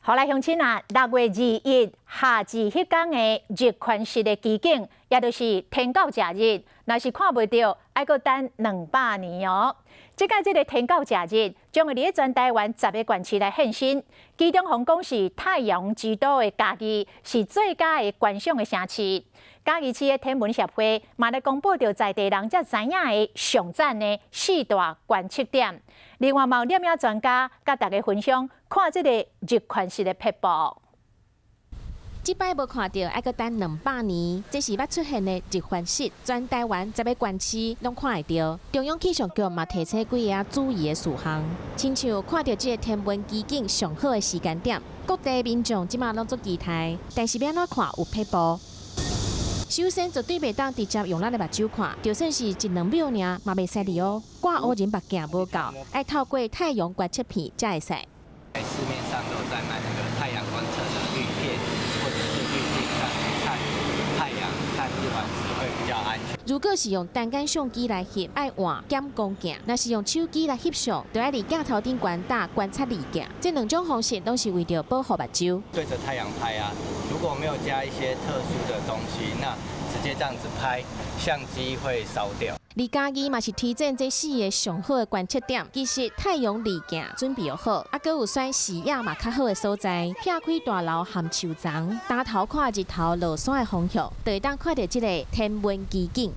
好來，鄉親啊，6月21夏至彼工的日環食的奇景，也就是天狗食日，若是看袂著，愛閣等200年哦。這擺這个天狗食日，將會佇全台灣10个縣市來現身，其中予人講是太陽之都的嘉義，是最佳的觀賞的城市。嘉義市的天文協會嘛來公布著在地人才知影的上讚的四大觀測點。另外，嘛有攝影專家佮大家分享看這个日環食的撇步。這擺無看著，愛閣等200年。這是捌出現的日環食，全台灣10个縣市攏看會著。中央氣象局嘛提醒幾个注意的事項，親像看著這个天文奇景上好的時間點，各地民眾這馬攏足期待，但是欲按怎看有撇步。首先，絕對袂當直接用咱的目睭看，就算是一兩秒爾，嘛袂使哩哦。掛烏人目鏡無夠，愛透過太陽觀測片才會使。在市面上都有在賣那個太陽觀測的濾片，或者是濾鏡，看太陽看日環食會比較安全。如果是用單眼相機來翕，愛換減光鏡；若是用手機來翕相，就愛佇鏡頭頂懸搭觀察濾鏡。這兩種方式攏是為著保護目睭。對著太陽拍啊，如果沒有加一些特殊的東西，那直接這樣子拍，相機會燒掉。而嘉義嘛是推薦這四个上好的觀測點。其實太陽濾鏡準備好，啊，閣有選視野嘛較好的所在，撇開大樓和樹叢，擔頭看日頭落山的方向，就會當看著這个天文奇景。